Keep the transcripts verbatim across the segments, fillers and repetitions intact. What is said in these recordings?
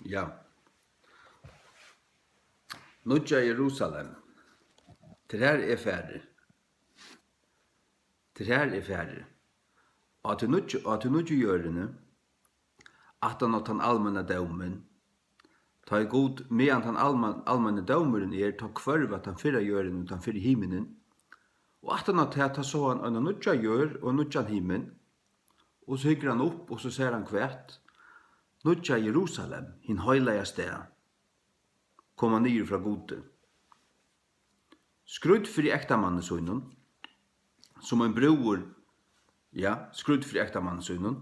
Ja. Nýggja Jerusalem. Til har eg fari. Til har eg fari. Á tí nýggju, á tí nýggju jørðini, aftan á tann almenna dómin, tá ið Gud, meðan tann alman-, almenni dómurin er, tá hvørva tann fyrra jørðin og tann fyrri himinin, og aftan á tað, tá sá hann eina nýggja jørð og nýggjan himin, og so hyggur hann upp, og so sær hann hvat? Nýggja Jerusalem, hin heilaga stað, koma niður frá Gudi. Skrídd fyri ektamanni sínum, sum ein brúður, ja, skrídd fyri ektamanni sínum.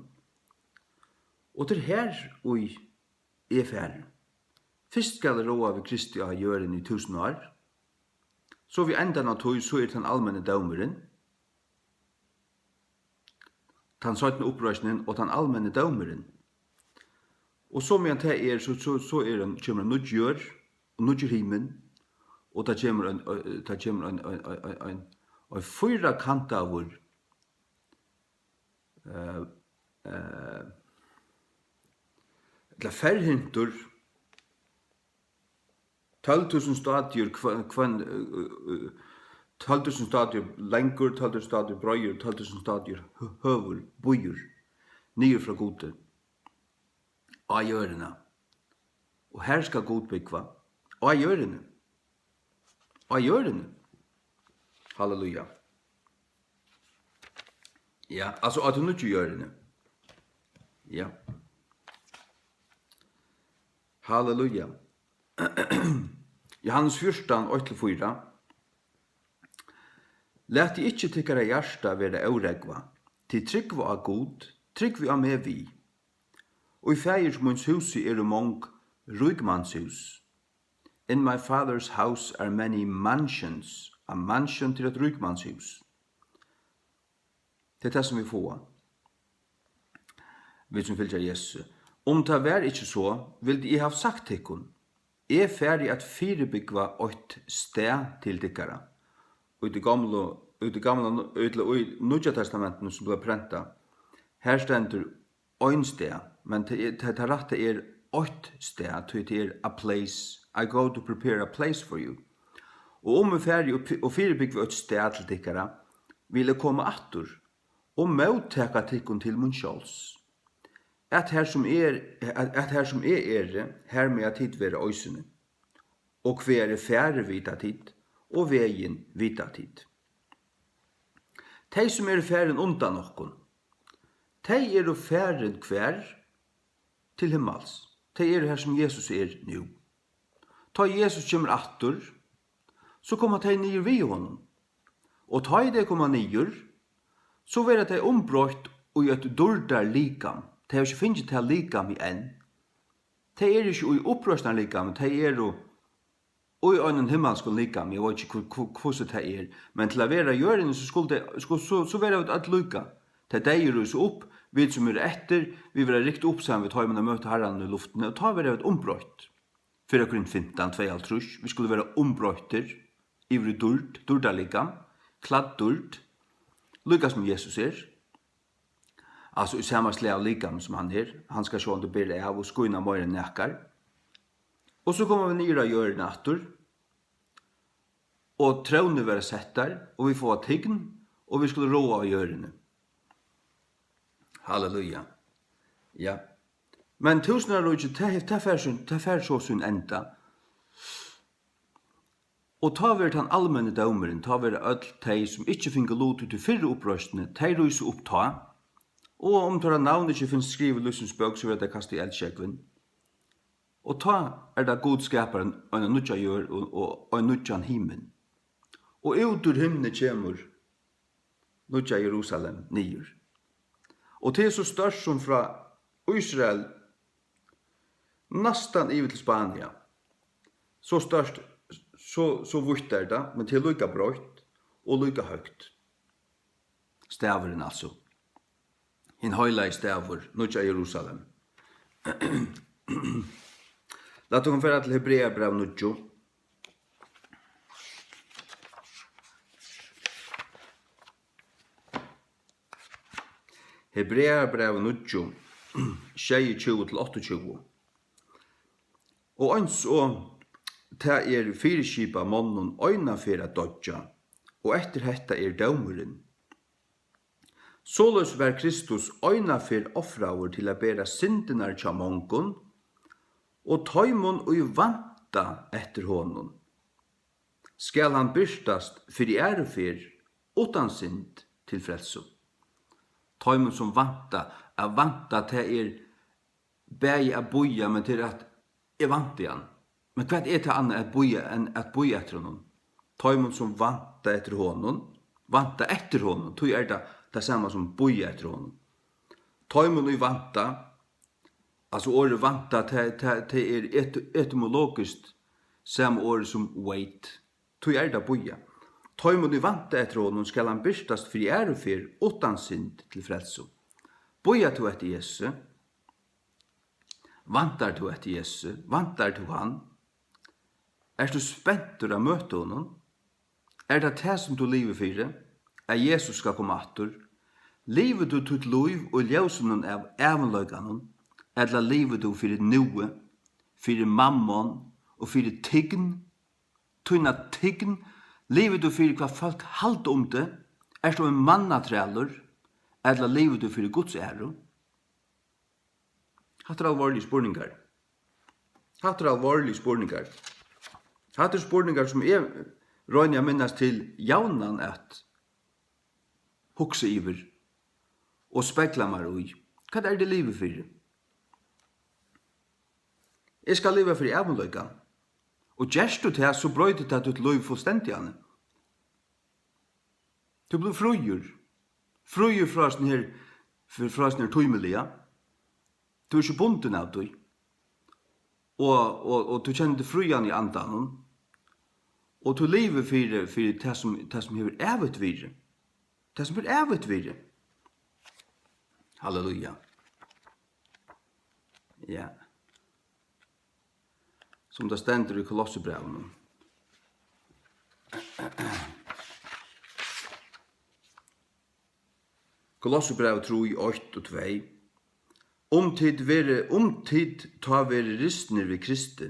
Og til har, ið eg fari. Fyrst skal eg ráða við Kristi á jørðini í túsund ár, so við endan á tí, so er tann almenni dómurin, tann seinna uppreisnin og tann almenni dómurin. Og so meðan tað er, so, so, so er ein, kemur ein nýggj jørð og nýggjur himin, og tað kemur ein, ein, tað kemur ein, ein, ein, ein, ein, ein fýrakantaður, eh, eh, ella ferhyrntur, tólv túsund stadiur hvønn, hvønn, eh, eh, tólv túsund stadiur langur, tólv túsund stadiur breiður, tólv túsund stadiur hø-, høgur býur niður frá Gudi á jørðina. Og har skal Gud búgva. Á jørðini. Á jørðini. Halleluja. Ja, altso á tí nýggju jørðini. Ja. Halleluja. Johannes fjúrtan, eitt til fýra. Latið ikki tykkara hjarta vera órógvað. Tit trúgva á Gud, trúgvið á meg við. Í faðirs míns húsi eru mong ríkmannshús. In my father's house are many mansions. A mansion til eitt ríkmannshús. Tað er tað, sum vit fáa, vit sum fylgja Jesusi. Um tað var ikki so, vildi eg havt sagt tykkum, eg fari at fyribúgva eitt stað til tykkara. Í tí gamla, í tí gamla, ella í Nýggja Testamentinum, sum bleiv prentað, har stendur ein stað, men tað er, tað, tað rætta er eitt stað, tí tað er a place. I go to prepare a place for you. Og um eg fari og pi-, og fyribúgvi eitt stað til tykkara, vil eg koma aftur og móttaka tykkum til mín sjálvs, at har sum er, at, at har sum eg eri, har mega tit vera eisini. Og hvar eg fari, vita tit, og vegin vita tit. Tey, sum eru farin undan okkum, tey eru farin hvar? Til himmals. Tey eru har, sum Jesus er nú. Tá Jesus kemur aftur, so koma tey niður við honum. Og tá ið tey koma niður, so verða tey umbroytt í eitt dýrdarlikam. Tey hava ikki fingið tað likamið enn. Tey eru ikki í uppreisnarlikami, tey eru í einum himmalskum likami. Eg veit ikki, hvu-, hvu-, hvussu tað er, men til at vera á jørðini, so skulu tey, skulu, so, so verða vit øll líka. Tey deyðu rísa upp, vit sum eru eftir, vit verða rykt upp saman við teimum at møta Harranum í luftini, og tá verða vit umbroytt. Fyrra Korint fimtan, tveyoghálvtrýss, vit skulu vera umbroyttir yvir í dýrd, dýrdarlikam, klædd dýrd, líka sum Jesus er. Altso í sama slag av likam sum hann er. Hann skal sjálvandi bera av og skína meira enn nakar. Og so koma vit niður á jørðina aftur, og trónir verða settar, og vit fáa tign, og vit skulu ráða á jørðini. Halleluja. Ja. Men túsundaríkið, tað, tað fær sín, tað fær so sín enda. Og tá verður tann almenni dómurin, tá verða øll tey, sum ikki fingu lut í tí fyrru uppreisnini, tey rísa upp tá. Og um teirra navn ikki finst skrivað í lívsins bók, so verða tey kastað í eldsjógvin. Og tá er tað, Gud skapar ein, eina nýggja jørð og, og ein nýggjan himin. Og út úr himni kemur nýggja Jerusalem niður. Og tað er so stórt sum frá Ísrael næstan yvir til Spania. So stórt, so, so vítt er tað, men tað er líka breitt og líka høgt. Staðurin, altso. Hin heilagi staður, Nýggja Jerusalem. Lat okkum fara til Hebreabræv níggju. Hebreabræv níggju, sjeyogtjúgu til áttaogtjúgu. Og eins og tað er fyriskipað monnum eina ferð at doyggja, og eftir hetta er dómurin. Soleiðis varð Kristus eina ferð ofraður til at bera syndirnar hjá mongum, og teimum, ið vænta eftir honum, skal hann birtast fyri aðru ferð uttan synd til frelsu. Teimum, sum vænta, at vænta, tað er bæði at bíða, men tað er at, eg vænti hann. Men hvat er tað annað at bíða enn at bíða eftir honum? Teimum, sum vænta eftir honum, vænta eftir honum, tí er tað tað sama sum bíða eftir honum. Teimum, ið vænta, altso orðið vænta, tað, tað, tað er et-, etymologiskt sama orð sum wait. Tí er tað bíða. Teimum, ið vænta eftir honum, skal hann birtast fyri aðru ferð uttan synd til frelsu. Bíðar tú eftir Jesu? Væntar tú eftir Jesu? Væntar tú hann? Ert tú spentur at møta honum? Er tað tað, sum tú livir fyri, at Jesus skal koma aftur? Livir tú títt lív í ljósinum av ævinleikanum, ella livir tú fyri núið, fyri mammon og fyri tign, tína tign? Livir tú fyri, hvat fólk halda um teg? Ert tú ein mannatrælur, ella livir tú fyri Guds æru? Hatta eru alvorligir spurningar. Hatta eru alvorligir spurningar. Hatta eru spurningar, sum eg royni at minnast til javnan at hugsa yvir og spegla mær í. Hvat er tað, eg livi fyri? Eg skal liva fyri ævinleikan. Og gert tú tað, so broytir tað títt lív fullstendiga. Tú blívur fríur. Fríur frá hesum her, frá hesum her tímiliga. Tú ert ikki bundin av tí. Og, og, og tú kennir teg frían í andanum. Og tú livir fyri, fyri tað, sum, tað, sum hevur ævigt virði. Tað, sum hevur ævigt virði. Halleluja. Ja. Sum tað stendur í Kolossebrævinum. Kolossebrævið trý, eitt og tvey. Um tit verið, um tit tá verið risnir við Kristi,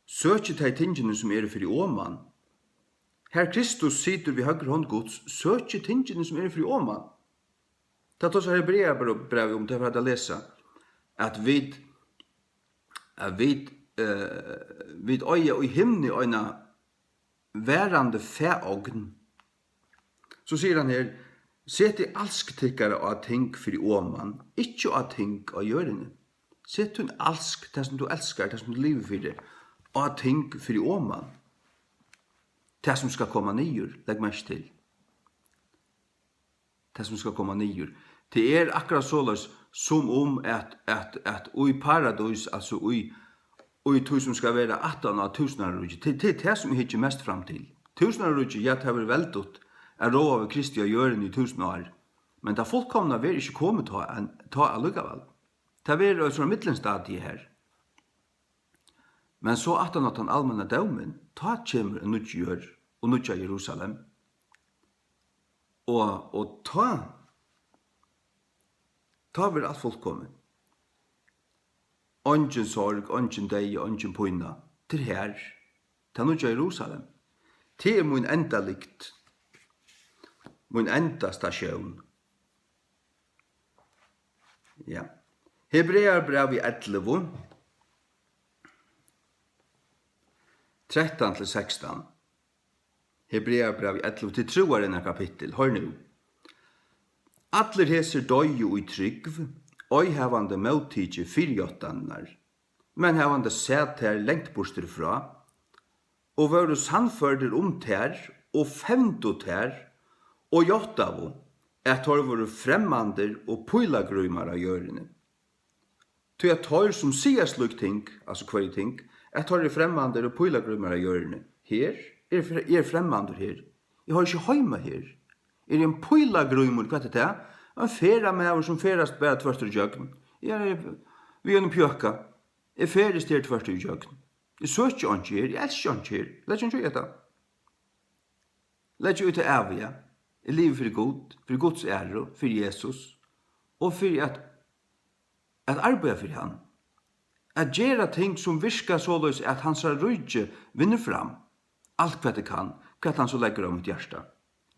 søkið tey tingini, sum eru fyri oman. Har Kristus situr við høgru hond Guds, søkið tingini, sum eru fyri oman. Tað tosar Hebreabrævið um, tað var at lesa, at vit, at vit, eh, vit eiga í himni eina varandi faðogn. So sigur hann her: "Setið alsk tykkara á ting fyri oman, ikki á ting á jørðini." Set tín alsk, tað sum tú elskar, tað sum tú livir fyri, á ting fyri oman. Tað sum skal koma niður, legg merki til. Tað, sum skal koma niður. Tað er akkurát soleiðis, sum um at, at, at í paradís, altso í, í tí, sum skal vera aftan á túsundáraríkið, tað, tað er tað, sum eg hyggi mest fram til. Túsundáraríkið, ja, tað verður veldigt at ráða við Kristi á jørðini í túsund ár, men tað fullkomna verður ikki komið tá, enn, tá allíkavæl. Tað verður eitt sovorðið millumstadia har. Men so aftan á tann almenna dómin, tá kemur ein nýggj jørð og nýggja Jerusalem. Og, og tá, tá verður alt fullkomið. Eingin sorg, eingin deyði, eingin pína. Tað er har. Tað nýggja Jerusalem. Tað er mín endalykt. Mín endastasjón. Ja. Hebreabrævið ellivu, trettan til sekstan. Hebreabrævið ellivu, til trúarinnar kapittul. Hoyr nú. Allir hesir doyðu í trúgv, ei havandi móttikið fyrijáttanirnar, men havandi sæð tær langt burtur frá, og vóru sannførdir um tær, og fevndu tær, og játtaðu, at teir vóru fremmandir og pílagrímar á jørðini. Tí at teir, sum siga slík ting, altso hvørji ting, at teir eru fremmandir og pílagrímar á jørðini, her, eg eri fre-, eg eri fremmandur her, eg hoyri ikki heima her, eg eri ein pílagrímur, hvat er tað? Ein ferðamaður, sum ferðast bara tvørtur ígjøgnum, eg eri við einum pjøkka, eg ferðist her tvørtur ígjøgnum, eg søki einki her, eg elski einki her, leggi einki í hetta. Leggi í tað æviga. Eg livi fyri Gud, fyri Guds æru, fyri Jesus og fyri at, at arbeiða fyri hann. at gera ting, sum virka soleiðis, at hansara ríki vinnur fram. Alt hvat eg kann, hvat hann so leggur á mítt hjarta.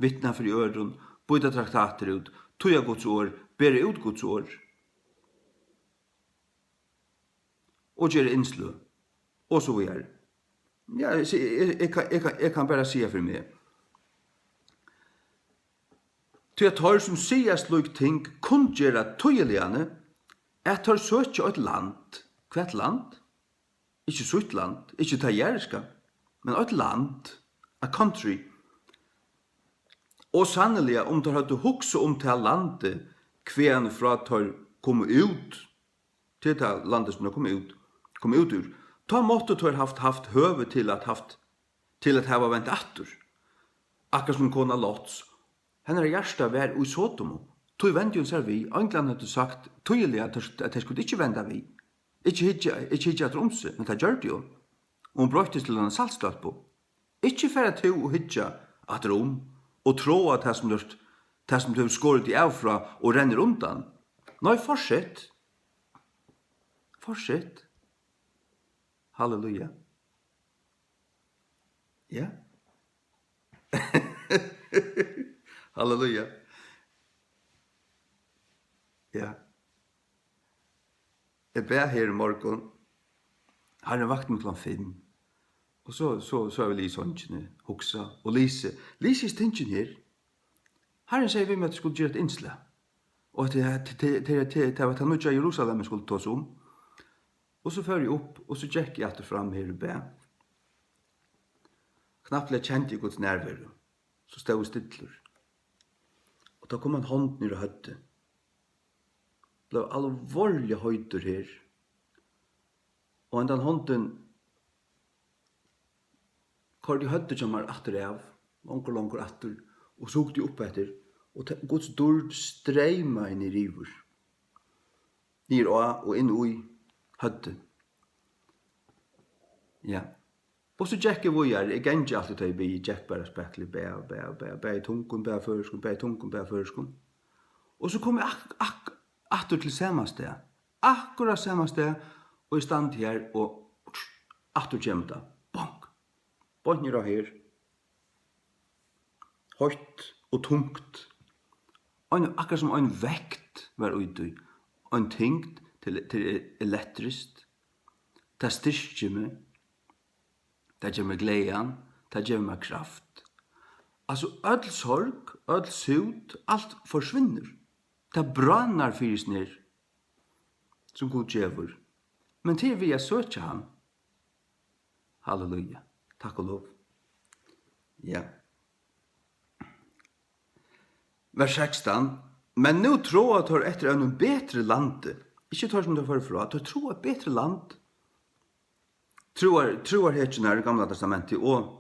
Vitna fyri øðrum, býta traktatir út, týða Guds orð, bera út Guds orð og gera innsløg og so víðari. Ja, eg, eg, eg, kann- eg, kann- eg kann bara siga fyri meg. Tí at teir, sum siga slík ting, kunngera týðiliga, at teir søkja eitt land. Hvat land? Ikki sítt land, ikki tað jarðiska, men eitt land, a country. Og sanniliga, um teir høvdu hugsað um tað landið, hvaðani frá teir komu út, til tað landið, sum teir komu út, komu út úr, tá máttu teir havt, havt høvi til at havt, til at hava vent aftur. Akkurát sum kona Lots, hennara hjarta var í Sodomu. Tí vendi hon sær við. Einglarnir høvdu sagt týðiliga, at teir, at teir skuldu ikki venda við. Ikki hyggja, ikki hyggja aftur um seg, men tað gjørdi hon. Og hon broyttist til eina saltstøðpu. Ikki fara tú og hyggja aftur um og tráa tað, sum tú, tað, sum tú hevur skorið teg av frá og rennur undan. Nei, fortsett. Fortsett. Halleluja. Ja. Halleluja. Ja. Eg bað her í morgun. Harrin vakti meg klokkan fimm. Og so, so, so havi eg ligið í songini, hugsað og lisið. Lisið hesi tingini her. Harrin segði við meg, at eg skuldi gera eitt innslag. Og at tað, tað, tað, tað, tað var tað nýggja Jerusalem, eg skuldi tosa um. Og so fór eg upp, og so gekk eg aftur fram her og bað. Knappliga kendi eg Guds nærveru. So stóð eg stillur. Og tá kom ein hond niður á høvdið. Bleiv alvorliga heitur her. Og hendan hondin koyrdi høvdið hjá mær aftur av, longur, longur aftur, og sukti upp eftir, og te-, Guds dýrd streymaði niður yvir, niður á og inn í høvdið. Ja. Og so gekk eg víðari. Eg gangi altíð, tá eg biði, eg gekk bara spakuliga, bað, bað, bað, bað í tungum, bað á føroyskum, bað í tungum, bað á føroyskum. Og so kom eg ak-, ak-, aftur til sama stað. Akkurát sama stað, og eg standi her, og aftur kemur tað. Bonk! Beint niður á her. Heitt og tungt. Ein, akkurát sum ein vekt var í tí. Ein tyngd til, til elektriskt. Tað styrkir meg. Tað gevur mær gleðan. Tað gevur mær kraft. Altso, øll sorg, øll súgd, alt forsvinnur. Tað bráðnar fyri sær, sum Gud gevur. Men tað er við at søkja hann. Halleluja. Takk og lov. Ja. Vers sekstan. Men nú tráa teir eftir einum betri landi. Ikki teir, sum teir fóru frá. Teir tráa eitt betri land. Trúar-, trúarhetjurnar í Gamla Testamenti og,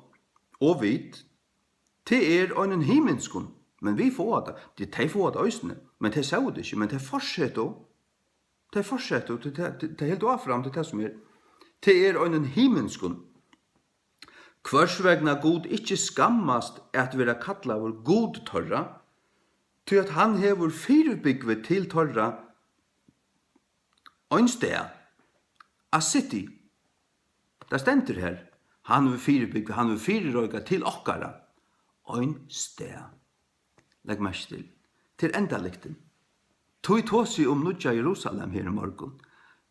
og vit, tað er ein himinskur, men vit fáa tað. Tey, tey fáa tað eisini, men tey sóu tað ikki, men tey fortseta. Tey fortsettu, tey, tey, tey, tey hildu áfram til tað sum er. Tað er ein himinskur. Hvørs vegna Gud ikki skammast at vera kallaður Gud teirra, tí at hann hevur fyribúgvið til teirra ein stað, a city. Tað stendur her, hann hevur fyribúgvið, hann hevur fyrireikað til okkara ein stað. Legg merki til. Tað er endalyktin. Tí tosi eg um nýggja Jerusalem her í morgun.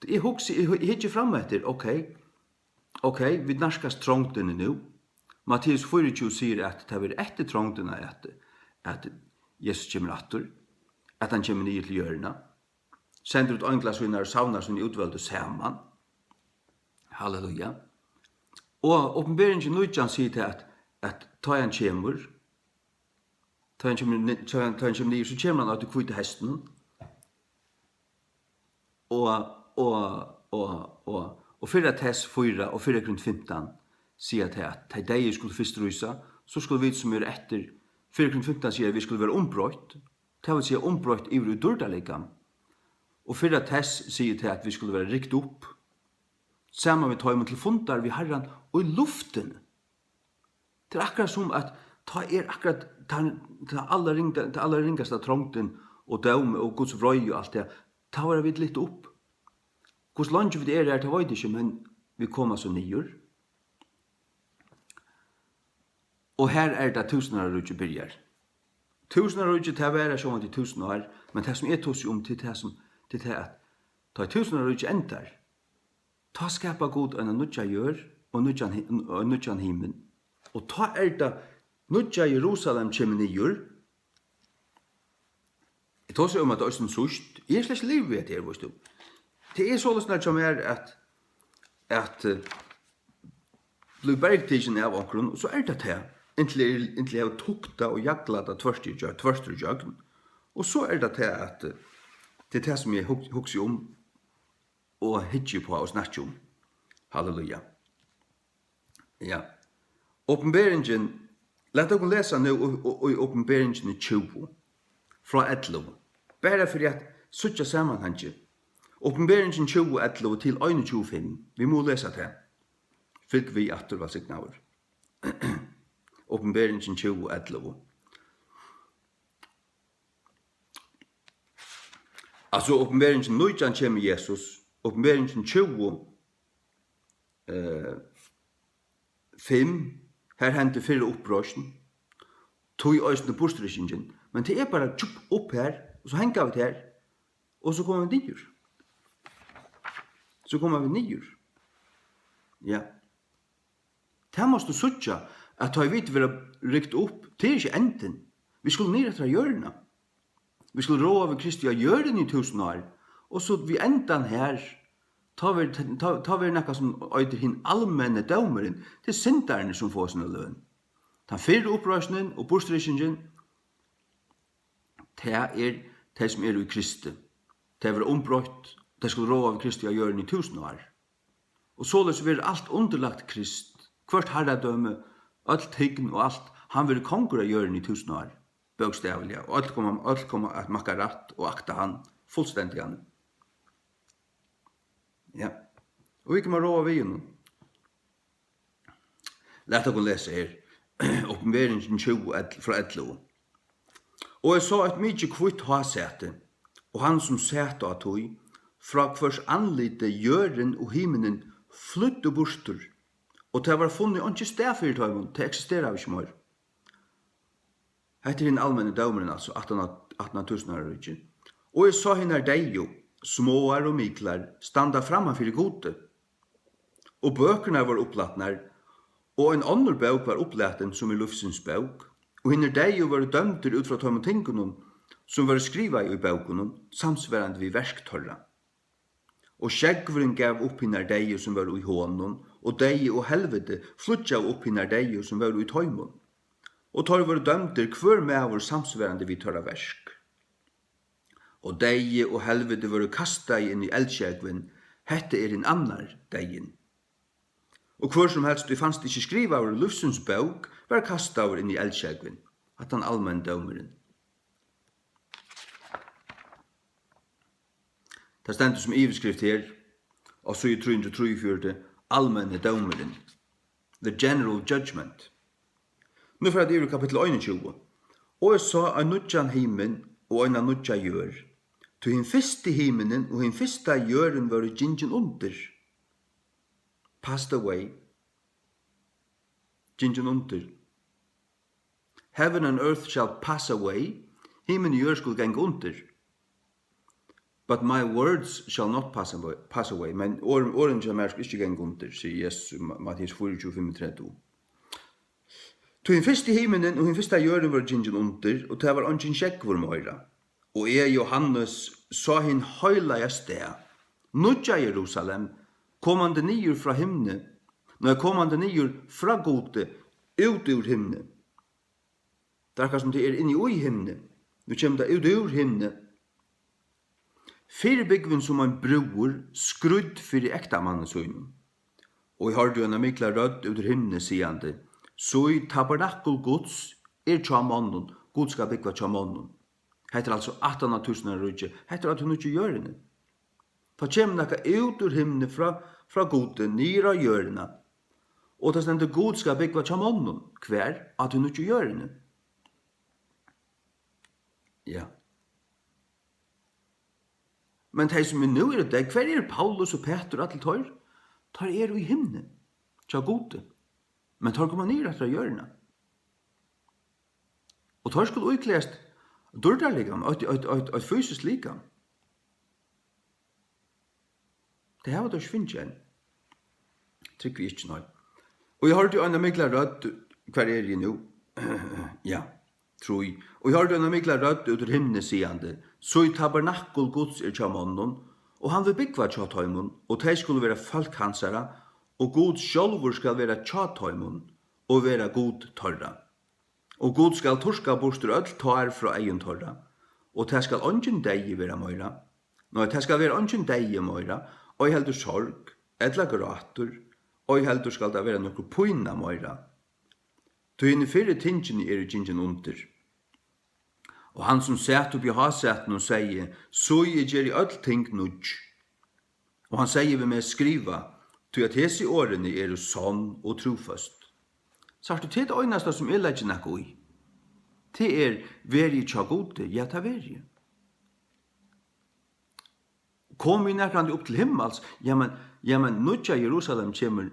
Eg hugsi, eg hy-, hyggi fram eftir, ok, ok, vit nærkast trongdini nú. Matteus fýraogtjúgu sigur, at tað verður eftir trongdina, at, at Jesus kemur aftur, at hann kemur niður til jørðina, sendir út einglar sínar og savnar síni útvaldu saman. Halleluja. Og Opinberingin nítjan sigur tað, at, at tá hann kemur, tá hann kemur ni-, tá hann, tá hann kemur niður, so kemur hann á tí hvíta hestinum. Og, og, og, og, og fyrra Tess fýra og fyrra Korint fimtan siga tað, at tey deyðu skulu fyrst rísa, so skulu vit, sum eru eftir, fyrra Korint fimtan sigur, at vit skulu vera umbroytt, tað vil siga, umbroytt yvir í dýrdarlikam. Og fyrra Tess sigur tað, at vit skulu vera rykt upp saman við teimum til fundar við Harran í luftini. Tað er akkurát sum, at tá er akkurát tann, tann allarringa-, tann allarringasta trongdin og dómi og Guds vreiði og alt tað, tá verða vit lyft upp. Hvussu leingi vit eru her, tað veit eg ikki, men vit koma so niður. Og her er tað túsundáraríkið byrjar. Túsundáraríkið, tað varar sjálvandi í túsund ár, men tað, sum eg tosi um, tað er tað, sum, tað er tað, at tá ið túsundáraríkið endar, tá skapar Gud eina nýggja jørð og nýggjan hi-, og nýggjan himin. Og tá er tað nýggja Jerusalem kemur niður. Eg tosi um, at tað eisini síðst, eg eri slett ikki liðugur við hetta her, veitst tú. Tað er soleiðis nær hjá mær, at, at, eh, blíva bergtikin av onkrum, og so er tað tað. Inntil eg, inntil eg havi tuktað og jaglað tað tvørtur ígjø-, tvørtur ígjøgnum. Og so er tað tað, at, eh, tað er tað, sum eg hug-, hugsi um og hyggi uppá og snakki um. Halleluja. Ja. Opinberingin, lat okkum lesa nú í, í, í Opinberingini tjúgu, frá ellivu. Bara fyri at síggja samanhangin. Opinberingin tjúgu, ellivu til einogtjúgu, fimm. Vit mugu lesa tað. Fylg við aftur, vælsignaður. Opinberingin tjúgu, ellivu. Altso, Opinberingin nítjan kemur Jesus. Opinberingin tjúgu, eh, fimm, her hendir fyrra uppreisn. Tí eisini burturrykkingin. Men tað er bara tjup upp her, og so hanga vit her, og so koma vit niður. So koma vit niður. Ja. Tað mást tú síggja, at tá ið vit verða rykt upp, tað er ikki endin. Vit skulu niður eftir á jørðina. Vit skulu ráða við Kristi á jørðini í túsund ár, og so við endan her, tá verður, tá, tá verður nakað, sum eitur hin almenni dómurin. Tað er syndararnir, sum fáa sína løn. Tann fyrru uppreisnin og burturrykkingin, tað er tey, sum eru í Kristi. Tey verða umbroytt, tey skulu ráða við Kristi á jørðini í túsund ár. Og soleiðis verður alt undirlagt Krist, hvørt harradømi, øll tign og alt, hann verður kongur á jørðini í túsund ár, bókstavliga, og øll koma, øll koma at makka rætt og akta hann fullstendigan. Ja. Og vit koma at ráða við honum. Lat okkum lesa her. Opinberingin tjúgu, ell-, frá ellivu. Og eg sá eitt mikið hvítt hásæti, og hann, sum sat á tí, frá hvørs andliti jørðin og himinurin flýddu burtur, og tað var funnið einki stað fyri teimum, tey eksisteraðu ikki meir. Hetta er hin almenni dómurin, altso, aftan á, aftan á túsundáraríkið. Og eg sá hinar deyðu, smáar og miklar, standa framman fyri Gudi. Og bøkurnar vóru upplatnar, og ein onnur bók var upplatin, sum er lívsins bók, og hinir deyðu vóru dømdir út frá teimum tingunum, sum vóru skrivaði í bókunum, samsvarandi við verk teirra. Og sjógvurin gav upp hinar deyðu, sum vóru í honum, og deyði og helviti flýggjaðu upp hinar deyðu, sum vóru í teimum. Og teir vóru dømdir, hvør maður samsvarandi við teirra verk. Og deyði og helviti vóru kastaði inn í eldsjógvin, hetta er hin annar deyðin. Og hvør sum helst, ið fanst ikki skrivaður í lívsins bók, var kastaður inn í eldsjógvin. Hatta er almenni dómurin. Tað stendur sum yvirskrift her á síðu trý hundrað og trýogfjøruti, almenni dómurin. The general judgment. Nú fara vit yvir í kapittul einogtjúgu. Og eg sá ein nýggjan himin og eina nýggja jørð. Tí hin fyrsti himinurin og hin fyrsta jørðin vóru gingin undir. Passed away. Gingin undir. Heaven and earth shall pass away. Himin og jørð skulu ganga undir. But my words shall not pass away, pass away. Men orð, orðini hjá mær skulu ikki ganga undir, sigur Jesus í Ma-, Matteus fýraogtjúgu, fimmogtretivu. Tí hin fyrsti himinurin og hin fyrsta jørðin vóru gingin undir, og tað var eingin sjógvur meira. Og eg, Jóhannes, sá hin heilaga stað, nýggja Jerusalem, komandi niður frá himni, nei, komandi niður frá Gudi, út úr himni. Tað er akkurát sum tað er inni í himni. Nú kemur tað út úr himni. Fyribúgvin sum ein brúður, skrídd fyri ektamanni sínum. Og eg hoyrdi eina mikla rødd út úr himni, sigandi: Sí, tabernakul Guds er hjá monnum, Gud skal búgva hjá monnum. Hetta er altso aftan á túsundáraríkið, hetta er á tí nýggju jørðini. Tá kemur nakað út úr himni frá, frá Gudi, niður á jørðina. Og tað stendur: Gud skal búgva hjá monnum. Hvar? Á tí nýggju jørðini. Ja. Men tey, sum er nú eru deyð, hvar eru Paulus og Petur og allir teir? Teir eru í himni, hjá Gudi. Men teir koma niður aftur á jørðina. Og teir skulu íklæðast dýrdarlikam, eitt, eitt, eitt, eitt fysiskt likam. Tey hava tað ikki fingið enn. Trúgvi eg ikki, nei. Og eg hoyrdi eina mikla rødd, hvar eri eg nú? Ja, trý. Og eg hoyrdi eina mikla rødd út úr himni, sigandi: Sí, tabernakul Guds er hjá monnum, og hann vil búgva hjá teimum, og tey skulu vera fólk hansara, og Gud sjálvur skal vera hjá teimum, og vera Gud teirra. Og Gud skal turka burtur øll tár frá eygum teirra, og tað skal eingin deyði vera meira. Nei, tað skal vera eingin deyði meira, ei heldur sorg, ella grátur, ei heldur skal tað vera nøkur pína meira. Tí hini fyrru tingini eru gingin undir. Og hann, sum sat uppi í hásætinum, segði: Sí, eg geri øll ting nýggj. Og hann segði við meg: Skriva, tí at hesi orðini eru sonn og trúføst. Sært tú, tað er tað einasta, sum eg leggi nakað í. Tað er: Veri eg hjá Gudi? Ja, tað veri eg. Komi eg nakrantíð upp til himmals? Jamen, jamen, nýggja Jerusalem kemur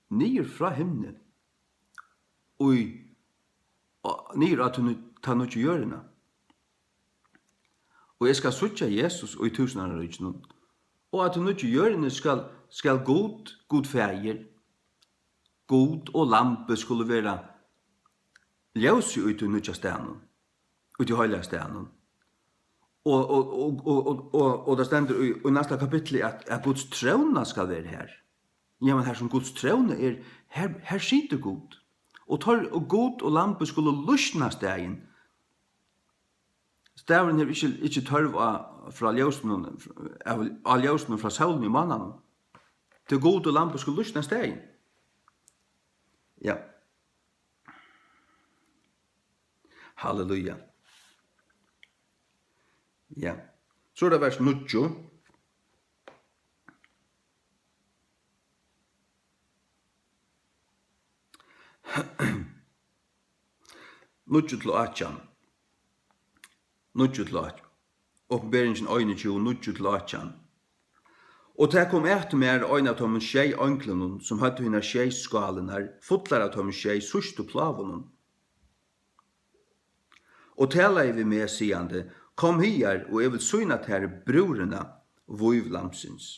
niður frá himni í, á, niður á ta nú-, ta nýggju jørðina. Og eg skal síggja Jesus í túsundáraríkinum, og á ta nýggju jørðini skal, skal Gud, Gud Faðir, Gud og Lambið skulu vera ljósið í tí nýggja staðnum, í tí heilaga staðnum. Og, og, og tað stendur í, í næsta kapitli, at, at Guds tróna skal vera her. Jamen, har sum Guds tróna er, har, har situr Gud. Og teir, og Gud og Lambið skulu lýsna staðin. Staðurin hevur ikki, ikki tørv á, frá ljósinum, av, á ljósinum frá sólini og mánanum. Tí Gud og Lambið skulu lýsna staðin. Ja. Halleluja. Ja. So er tað vers níggju. Níggju til átjan. Níggju til átjan. Opinberingin einogtjúgu, níggju til átjan. Og tað kom at mær ein av teimum sjey einglunum, sum høvdu hinar sjey skálirnar, fullar av teimum sjey síðstu plágunum. Og talaði við meg, sigandi: Kom higar, og eg vil sýna tær brúðrina, vív Lambsins.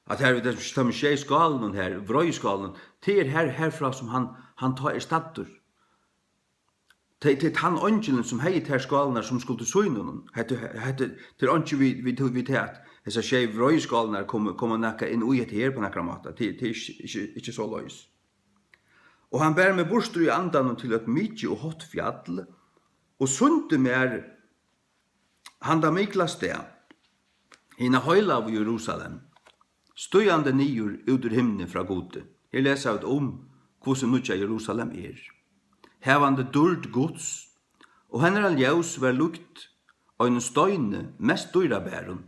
At her við teimum sjey skálunum her, vreiðiskálunum, tað er her, herfrá sum hann, hann tá er staddur. Tað, tað er tann eingilin, sum hevði tær skálirnar, sum skuldi sýna honum. Hetta, hetta, tað er einki við, við, við tað, at hesar sjey vreiðiskálirnar koma, koma nakað inn í hetta her á nakran máta. Tað, tað er ikki, ikki, ikki soleiðis. Og hann bar meg burtur í andanum til eitt mikið og hátt fjall, og sýndi mær handa mikla stað, hina heilagu Jerusalem, stígandi niður út úr himni frá Gudi. Her lesa vit um, hvussu nýggja Jerusalem er, havandi dýrd Guds, og hennara ljós var líkt einum steini mest dýrabærum,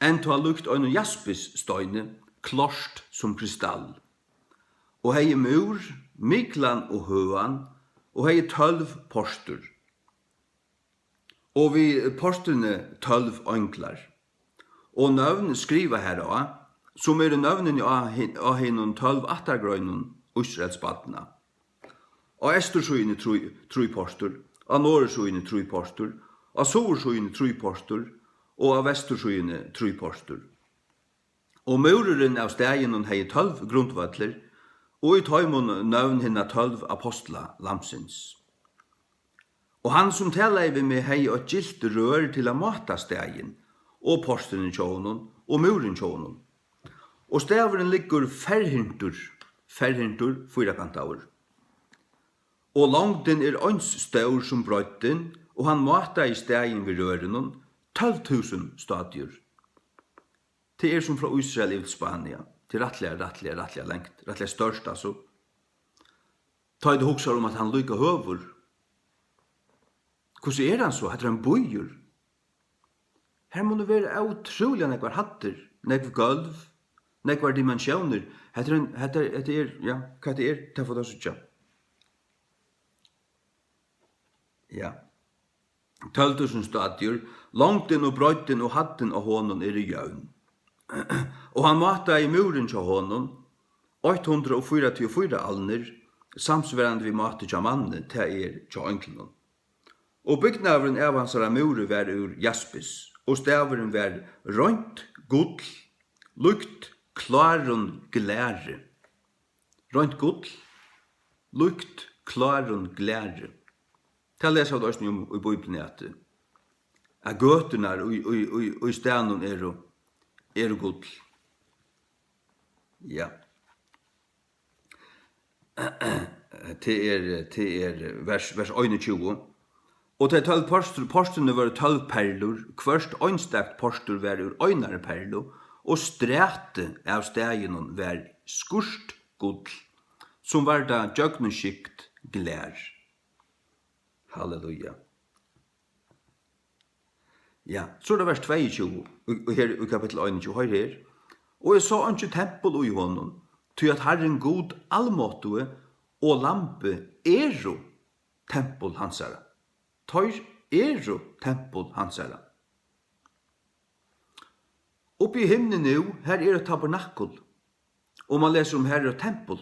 enntá líkt einum jaspis steini, klárt sum kristall, og hevði múr, miklan og høgan, og hevði tólv portur, og við portrini tólv einglar, og nøvn skrivað hará, sum eru nøvnini á hin-, á hinum tólv ættargreinum Ísraels barna. Á eystursíðuni trý, trý portur, á norðursíðuni trý portur, á suðursíðuni trý portur og á vestursíðuni trý portur. Og múrurin av staðinum hevði tólv grundvøllir, og í teimum nøvn hinna tólv apostla Lambsins. Og hann, sum talaði við meg, hevði eitt gylt rør til at máta staðin, og porturin hjá honum, og múrin hjá honum. Og staðurin liggur ferhyrntur, ferhyrntur, fýrakantaður. Og longdin er eins stór sum breiddin, og hann mátaði staðin við rørinum, tólv túsund stadiur. Tað er sum frá Ísrael yvir til Spania. Tað er rættiliga, rættiliga, rættiliga langt, rættiliga stórt, altso. Tá ið tú hugsar um, at hann líka høvur, hvussu er hann so? Hetta er ein býur. Her munnu vera ótrúliga nógvar hæddir, nógv gólv, nógvar dimensiónir. Hetta er ein, hetta er, hetta er, ja, hvat hetta er, tað fáa tit at síggja. Ja. Tólv túsund stadiur, Longdin og breiddin og hæddin á honum eru jøvn. Og hann mátaði múrin hjá honum, eitt hundrað og fýraogtjúgu alnir, samsvarandi við máti hjá manni, tað er, hjá einglinum. Og bygnaðurin av hansara múri var úr jaspis, og stavurin var reint gull, líkt klárum glæri. Reint gull, líkt klárum glæri. Tað lesa vit eisini um í Bíbliuni, at, at gøturnar í, í, í, í staðnum eru, eru gull. Ja. Tað er, tað er vers, vers einogtjúgu. Og tey tólv portur-, portrini vóru tólv perlur, hvørt einstakt portur var úr einari perlu, og strætið av staðinum var skírt gull, sum var tað gjøgnumskygt glær. Halleluja. Ja, so er tað vers tveyogtjúgu, og, og her í kapittul einogtjúgu, hoyr her. Og eg sá einki tempul í honum, tí at Harrin Gud almáttigi og Lambið eru tempul hansara. Teir eru tempul hansara. Uppi í himni nú, har er eitt tabernakul, og man lesur um, har er eitt tempul.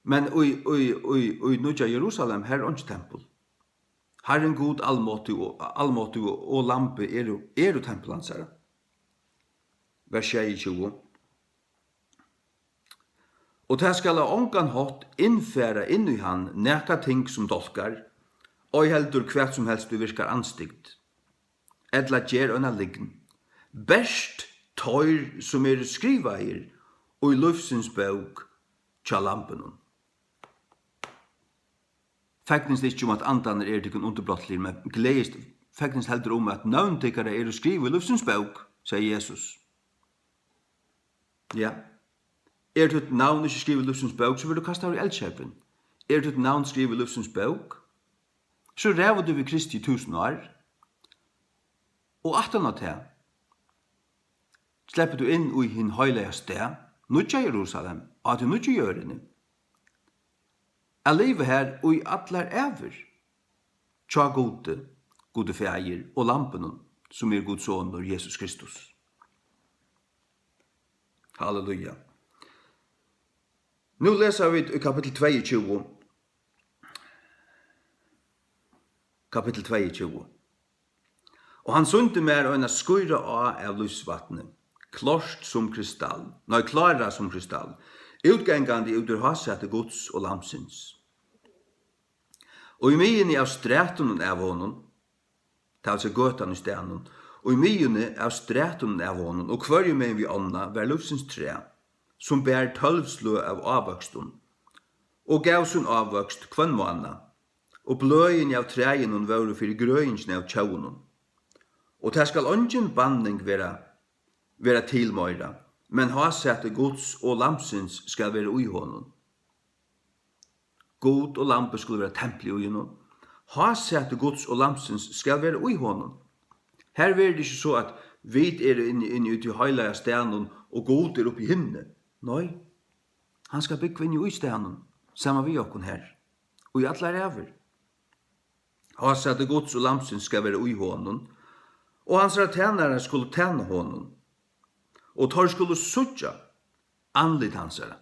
Men í, í, í, í Nýggja Jerusalem, har er einki tempul. Harrin Gud almáttigi og, almáttigi og Lambið eru, eru tempul hansara. Vers sjeyogtjúgu. Og tað skal á ongan hátt innfara inn í hann nakað ting sum dálkar, ei heldur hvat sum helst ið virkar andstygd, ella ger eina lygn. Bert teir, sum eru skrivaðir í lívsins bók hjá Lambinum. Fegnist ikki um, at andarnir eru tykkum undirbrotligir, men gleðist, fegnist heldur um, at nøvn tykkara eru skrivað í lívsins bók, segði Jesus. Ja. Er títt navn ikki skrivað í lívsins bók, so verður tú kastaður í eldsjógvin. Er títt navn skrivað í lívsins bók, so ræður tú við Kristi í túsund ár. Og aftan á tað sleppur tú inn í hin heilaga stað, Nýggja Jerusalem, á tí nýggju jørðini, at liva har í allar ævir, hjá Gudi, Gudi Faðir og Lambinum, sum er Guds sonur, Jesus Kristus. Halleluja. Nú lesa vit í kapittul tveyogtjúgu. Kapittul tveyogtjúgu. Og hann sýndi mær eina skýra á av lívsvatni, klárt sum kristall, nei, klára sum kristall, útgangandi út úr hásæti Guds og Lambsins. Og í miðjuni av strætunum av honum, tað vil siga gøtan í staðnum, og í miðjuni av strætunum av honum, og hvørjumegin við ánna var lívsins træ, sum bar tólv sløg av ávøkstum, og gav sín ávøkst hvønn mánað, og bløðini av træinum vóru fyri grøðingini av tjóðunum. Og tað skal eingin banning vera, vera til meira, men hásæti Guds og Lambsins skal vera í honum. Gud og Lambið skulu vera templið í honum. Hásæti Guds og Lambsins skal vera í honum. Har verður tað ikki so, at vit eru inni, inni í tí heilaga staðnum, og Gud er uppi í himni. Nei, hann skal búgva inni í staðnum, saman við okkum har, í allar ævir. Hásæti Guds og Lambsins skal vera í honum, og hansara tænarar skulu tæna honum, og teir skulu síggja andlit hansara.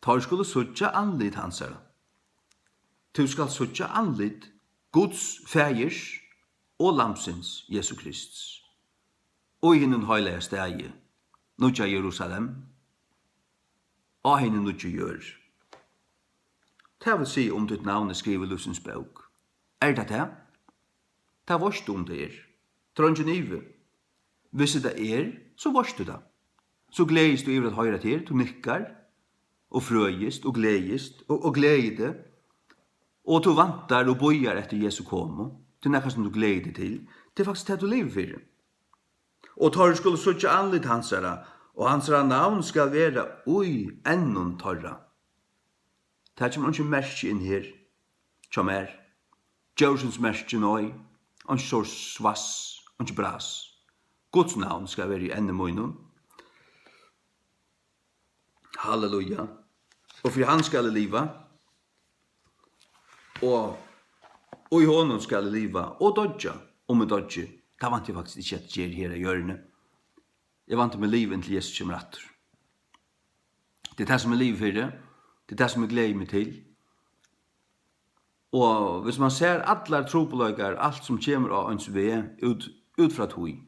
Teir skulu síggja andlit hansara. Tú skalt síggja andlit Guds Faðirs og Lambsins, Jesu Krists, í hinum heilaga staði, Nýggja Jerusalem, á hinum nýggju jørð. Tað vil siga, um títt navn er skrivað í lívsins bók. Er tað tað? Tað veitst tú, um tað er. Tað er eingin ivi. Viss tað er, so veitst tú tað. So gleðist tú yvir at hoyra tað her, tú nikkar og frøist og gleðist og, og gleðir teg. Og tú væntar og bíðar eftir Jesu komu. Tað er nakað, sum tú gleðir teg til. Tað er faktiskt tað, tú livir fyri. Og teir skulu síggja andlit hansara, og hansara navn skal vera í ennum teirra. Tað kemur einki merki inn her hjá mær. Djórsins merki, nei. Einki sár svass, einki bras. Guds navn skal vera í enni mínum. Halleluja. Og fyri hann skal eg liva. Og Og í honum skal eg liva og doyggja, um eg doyggi. Tað vænti eg faktiskt ikki, at eg geri her á jørðini. Eg vænti meg lív, inntil Jesus kemur aftur. Tað er tað, sum eg livi fyri. Tað er tað, sum eg gleði meg til. Og hvis man sær allar trupulleikar, alt sum kemur á eins veg, út, út frá tí,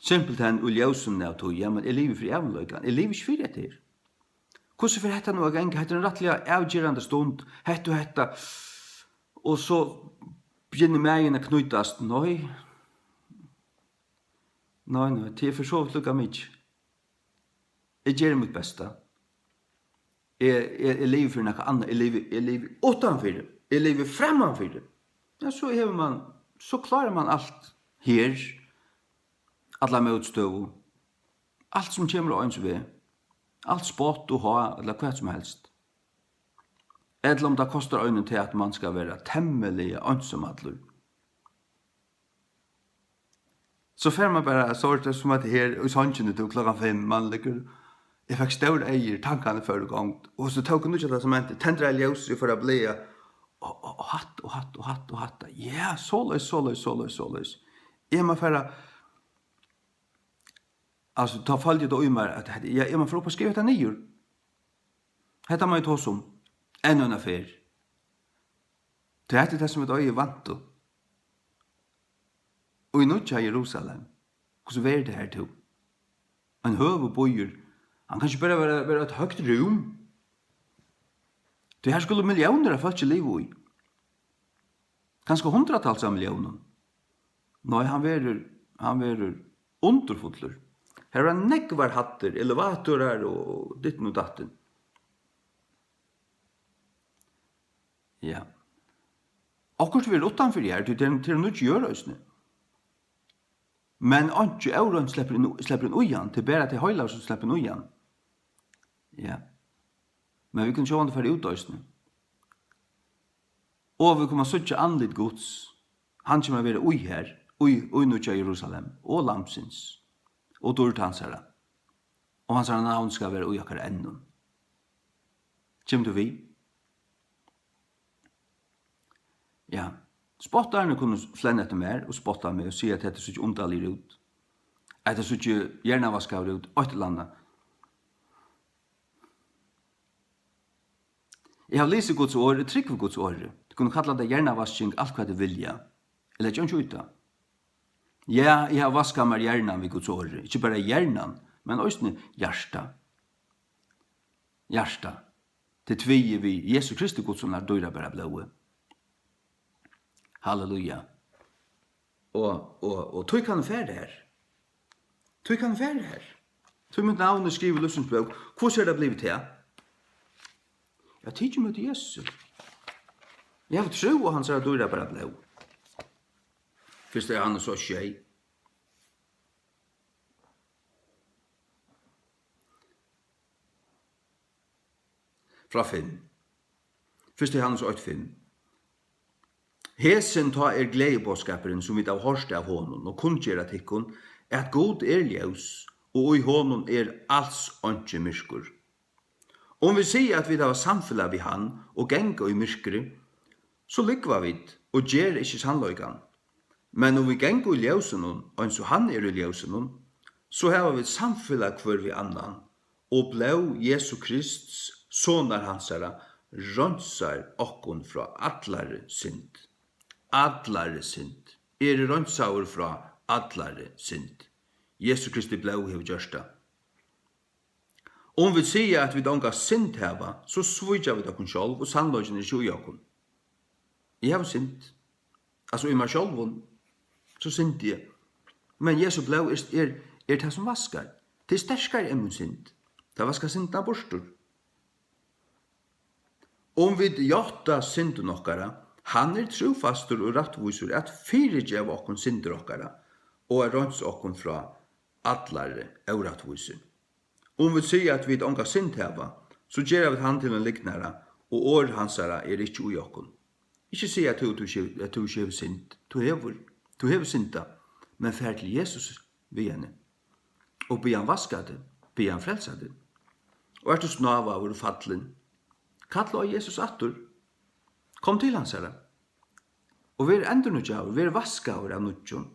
simpelthen í ljósinum av tí, ja, men eg livi fyri ævinleikan. Eg livi ikki fyri hetta her. Hvussu fer hetta nú at ganga? Hetta er ein rættiliga avgerandi stund. Hetta og hetta. Og so byrjar magin at knýtast. Nei. Nei, nei, tað er for so vidt líka mikið. Eg geri mítt besta. Eg, eg, eg livi fyri nakað annað. Eg livi, eg livi uttanfyri. Eg livi frammanfyri. Ja, so hevur man, so klárar man alt her. Alla mótstøðu. Alt sum kemur á eins veg. Alt spott og há, ella hvat sum helst. Ella um tað kostar einum tað, at man skal vera temmiliga einsamallur. So fer man bara, so er tað sum at her í songini, tú, klokkan fimm, man liggur, eg fekk stór eygu, tankarnir fóru í gongd, og so tók eg nýggja testamentið, tendraði ljósið, eg fór at blaða, og, og, og hatta, og hatta, og hatta, og hatta. Ja, soleiðis, soleiðis, soleiðis, soleiðis. Eg má fara, altso, tá føldi eg tað í mær, at hetta, ja, eg má fara upp og skriva hetta niður. Hetta má eg tosa um enn eina ferð. Tí hetta er tað, sum vit eiga at vænta. Og í nýggja Jerusalem, hvussu verður tað har, tú? Ein høgur býur, hann kann ikki bara vera, vera eitt høgt rúm. Tí har skulu milliónir av fólki liva í. Kanska hundratals av milliónum. Nei, hann verður, hann verður undurfullur. Har verða nógvar hæddir, elevatorar og, og ditten og datten. Ja. Okkurt verður uttanfyri har, tí tað er, tað er nýggj jørð eisini. Men einki óreint sleppur inn, sleppur inn í hann, tað er bara tey heilagu, sum sleppa inn í hann. Ja. Men vit kunnu sjálvandi fara út eisini. Og vit koma at síggja andlit Guds. Hann kemur at vera í har, í, í Nýggja Jerusalem, og Lambsins, og dýrd hansara. Og hansara navn skal vera í okkara ennum. Kemur tú við? Ja. Spottararnir kunnu flenna eftir mær og spotta meg og siga, at hetta sær ikki undarligur út. At hetta sær ikki hjernavaskaður út, eitt ella annað. Eg havi lisið Guds orð, eg trúgvi Guds orði. Tit kunnu kalla tað hjernavasking, alt hvat tit vilja. Eg leggi einki í tað. Ja, eg havi vaskað mær hjernan við Guds orði. Ikki bara hjernan, men eisini hjartað. Hjartað. Tað er tvivlað við Jesu Kristi Guds sonar dýrabara blóði. Halleluja. Og, og, og tí kann eg fara har. Tí kann eg fara har. Tí mítt navn er skrivað í lívsins bók. Hvussu er tað blivið tað? Eg havi tikið ímóti Jesu. Eg havi trúð á hansara dýrabara blóð. Fyrsta Jóhannes eitt sjey. Frá fimm. Fyrsta Jóhannes eitt fimm. Hesin tá er gleðiboðskapurin, sum vit hava hoyrt av honum, og kunngera tykkum, at Gud er ljós, og í honum er als einki myrkur. Um vit siga, at vit hava samfelag við hann, og ganga í myrkri, so lúgva vit, og gera ikki sannleikan. Men um vit ganga í ljósinum, eins og hann er í ljósinum, so hava vit samfelag hvør við annan, og blóð Jesu Krists, sonar hansara, reinsar okkum frá allari synd. Allari synd. Eg eri reinsaður frá allari synd. Jesu Kristi blóð hevur gjørt tað. Um vit siga, at vit onga synd hava, so svíkja vit okkum sjálv, og sannleikin er ikki í okkum. Eg havi synd. Altso, í mær sjálvum, so syndi eg. Men Jesu blóð er, er, er tað, sum vaskar. Tað er sterkari enn mín synd. Tað vaskar syndina burtur. Um vit játta syndum okkara, hann er trúfastur og rættvísur at fyrigeva okkum syndir okkara og at reinsa okkum frá allari órættvísi. Um vit siga, at vit onga synd hava, so gera vit hann til ein lygnara, og orð hansara er ikki í okkum. Ikki siga, at tú, tú, ikki- at tú ikki hevur synd. Tú hevur, tú hevur syndað, men far til Jesus við henni, og bið hann vaska teg, bið hann frelsa teg. Og ert tú snávaður og fallin, kalla á Jesus aftur. Kom til hansara. Og ver endurnýggjaður, ver vaskaður av nýggjum.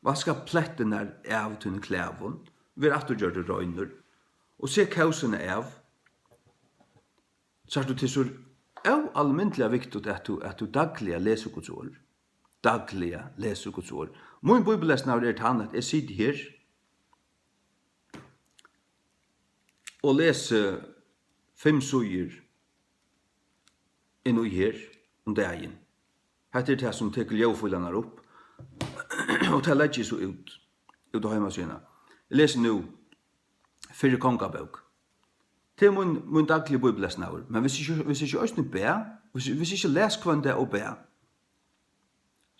Vaska plettirnar av tínum klæðum, ver aftur gjørdur reinur, og set kósina av. Sært tú, tað er so óalmindiliga viktigt, at tú, at tú dagliga lesur Guds orð. Dagliga lesur Guds orð. Mín bíbellesnaður er tann, at eg siti her og lesi fimm síður inn í her um dagin. Hetta er tað, sum tekur ljóðfílarnar upp, og tað leggi eg so út, út á heimasíðuna. Eg lesi nú Fyrru Kongabók. Tað er mín, mín dagligi bíbellesnaður. Men hvis ikki, hvis ikki eisini bað, hvis, hvis ikki les hvønn dag og bað,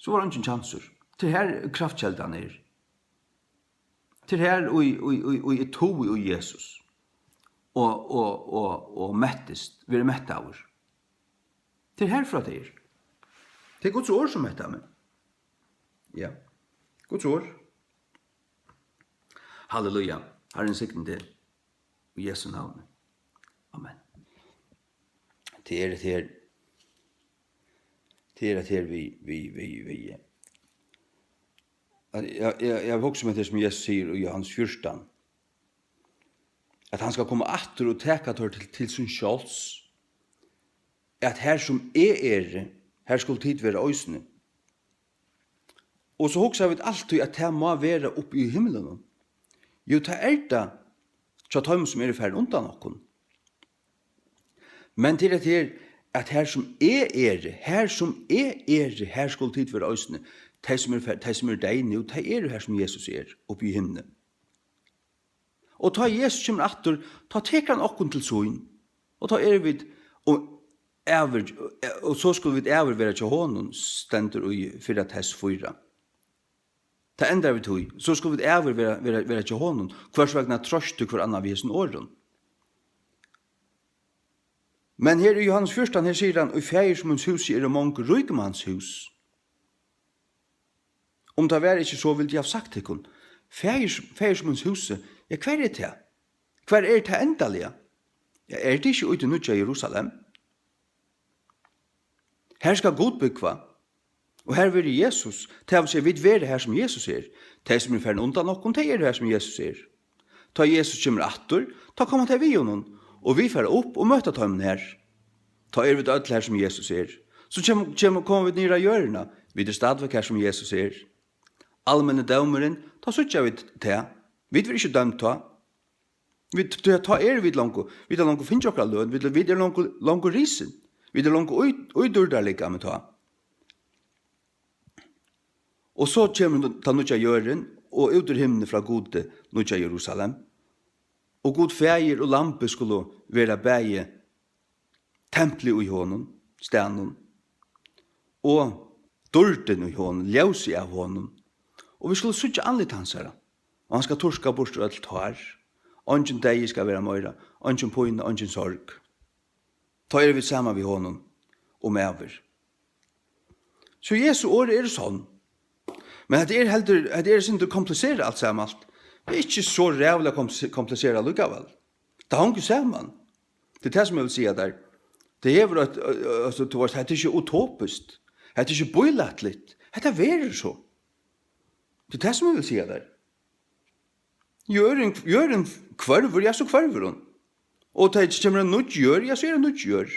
so var eingin kjansur. Tað er her kraftkeldan er. Tað er her, í, í, í, í eg trúgvi í Jesus og, og, og, og mettist, verði mettaður. Tað er herfrá tað er. Tað er Guds orð, sum mettar meg. Ja. Guds orð. Halleluja. Harrin signi teg. Í Jesu navni. Amen. Tað er, tað er, tað er, tað er við, við, við, við. At eg, eg, eg havi hugsað um tað, sum Jesus sigur í Jóhannes fjúrtan, at hann skal koma aftur og taka teir til, til sín sjálvs, at har sum eg eri, har skulu tit vera eisini. Og so hugsa vit altíð, at tað má vera uppi í himlunum. Jú, tað er tað hjá teimum, sum eru farin undan okkum. Men til at her, at har sum eg eri, har sum eg eri, har skulu tit vera eisini. Tey, sum eru fer-, tey, sum eru deyð nú, tey eru har, sum Jesus er, uppi í himni. Og tá Jesus kemur aftur, tá tekur hann okkum til sín. Og tá eru vit, og ævir, og so skulu vit ævir vera hjá honum, stendur í fyrra Tess fýra. Tað endar við tí. So skulu vit ævir vera, vera, vera hjá honum. Hvørs vegna troyst tú hvør annan við hesum orðum? Men her í Jóhannes fjúrtan, her sigur hann, í faðirs míns húsi eru mong ríkmans hús. Um tað var ikki so, vildi eg havt sagt tykkum. Faðirs, faðirs míns húsi, ja, hvar er tað? Hvar er tað endaliga? Ja, er tað ikki í tí nýggja Jerusalem? Her skal Gud búgva, og her verður Jesus. Tað vil siga, vit verða har, sum Jesus er. Tey, sum eru farin undan okkum, tey eru har, sum Jesus er. Tá Jesus kemur aftur, tá koma tey við honum, og vit fara upp og møta teimum har. Tá eru vit øll har, sum Jesus er. So kemur, kemur, koma vit niður á jørðina, vit eru stadigvæk har, sum Jesus er. Almenni dómurin, tá síggja vit tað. Vit verða ikki dømd tá. Vit, tá, tá eru vit longu, vit hava longu fingið okkara løn, vit, vit eru longu, longu risin. Vit eru longu í, í dýrdarlikami tá. Og so kemur nú-, tann nýggja jørðin, og út úr himni frá Gudi, nýggja Jerusalem. Og Gud Faðir og Lambið skulu vera bæði templið í honum, staðnum, og dýrdin í honum, ljósið av honum. Og vit skulu síggja andlit hansara, og hann skal turka burtur øll tár. Eingin deyði skal vera meira, eingin pína, eingin sorg. Tá eru vit saman við honum um ævir. So Jesu orð eru sonn. Men hetta er heldur, hetta er eitt sindur kompliserað alt saman alt. Tað er ikki so ræðuliga komplis-, kompliserað allíkavæl. Tað hongur saman. Tað er tað, sum eg vil siga tær. Tað hevur eitt, ø-, ø-, altso, tú veitst, hetta er ikki utopiskt. Hetta er ikki bílætligt. Hetta verður so. Tað er tað, sum eg vil siga tær. Jørðin, jørðin hvørvur, ja, so hvørvur hon. Og tá kemur ein nýggj jørð, ja, so er ein nýggj jørð.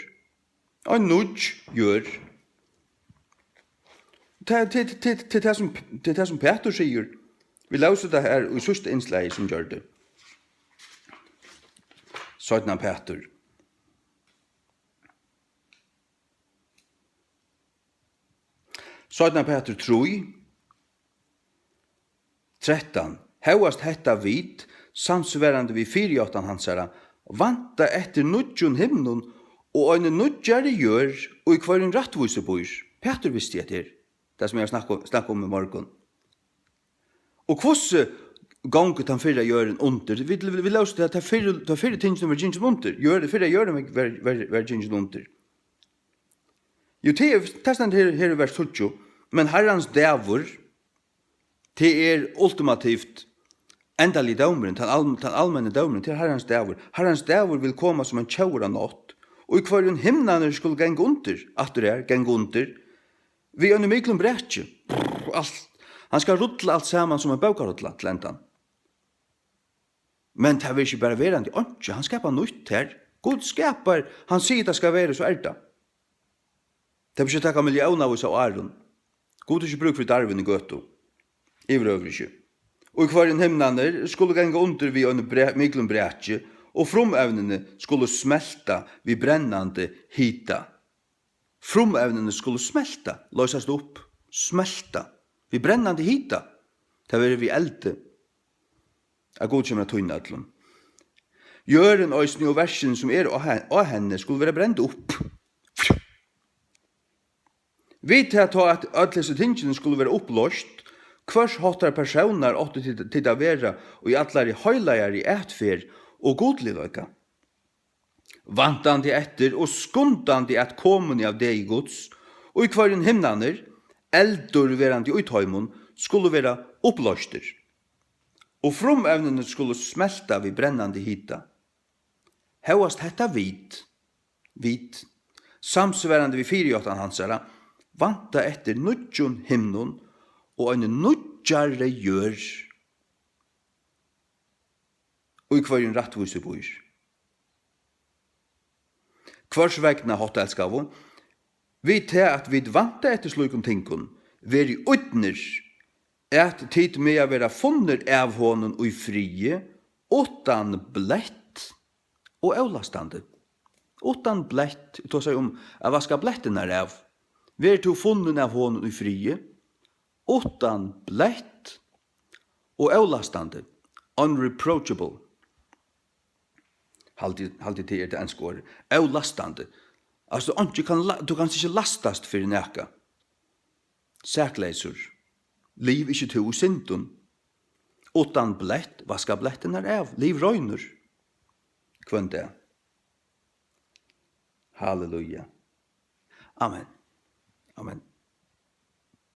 Ein nýggj jørð. Tað, tað, tað, tað, tað er tað, sum, tað er tað, sum Pætur sigur. Vit lósu tað her í síðsta innslagi, sum gjørdi. Seinna Pætur. Seinna Pætur trý, trettan. Hóast hetta vit, samsvarandi við fyrijáttan hansara, vænta eftir nýggjum himlum og eini nýggjari jørð, í hvørjum rættvísi býr. Pætur visti hetta her, tað sum eg havi snakka, snakka um í morgun. Og hvussu gongur tann fyrra jørðin undir? Vit, vit, vit lósu tað, at tað fyrru, tað fyrru tingini vóru gingin undir. Jørð, fyrra jørðin var, var, var, var gingin undir. Jú, tað er, tað stendur her, her í vers tíggju, men Harrans dagur, tað er ultimativt endaligi dómurin, tann al-, tann almenni dómurin, tað er Harrans dagur. Harrans dagur vil koma sum ein tjóvur á nátt, og í hvørjum himnarnir skulu ganga undir, aftur her, ganga undir, Við einum miklum braki. Alt. Hann skal rulla alt saman sum ein bókarulla til endan. Men tað verður ikki bara verandi einki, hann skapar nýtt her. Gud skapar, hann sigur, tað skal vera, so er tað. Tað verður ikki taka milliónavís av árum. Gud hevur ikki brúk fyri Darwin í gøtu. Yvirhøvur ikki. Og í hvørjum himnarnir skulu ganga undir við einum bra-, miklum braki, og frumevnini skulu smelta við brennandi hita. Frumevnini skulu smelta, loysast upp, smelta við brennandi hita. Tað verður við eldi, at Gud kemur at týna øllum. Jørðin eisini og verkini, sum eru á he-, á henni, skulu vera brend upp. Við tað tá, at øll hesi tingini skulu vera upployst, hvørs háttar persónar áttu tit, tit at vera í allari heilagari atferð og gudligleika? Væntandi eftir og skundandi at komuni av degi Guds, og í hvørjum himnarnir, eldur verandi í teimum, skulu vera upploystir, og frumevnini skulu smelta við brennandi hita. Hóast hetta vit, vit, samsvarandi við fyrijáttan hansara, vænta eftir nýggjum himlum og eini nýggjari jørð, í hvørjum rættvísi býr. Hvørs vegna, háttelskaðu, við tað, at vit vænta eftir slíkum tingum, verið ídnir, at tit mega vera funnir av honum í friði, uttan blett og ólastandi. Uttan blett, eg tosaði um at vaska blettirnar av. Verður tú funnin av honum í friði, uttan blett og ólastandi, unreproachable. Haldi, haldi tað er tað enska orðið. Ólastandi. Altso, einki kann la-, tú kanst ikki lastast fyri nakað. Sakleysur. Liv ikki tú í syndum. Uttan blett, vaska blettirnar av. Liv reinur. Hvønn dag. Halleluja. Amen. Amen.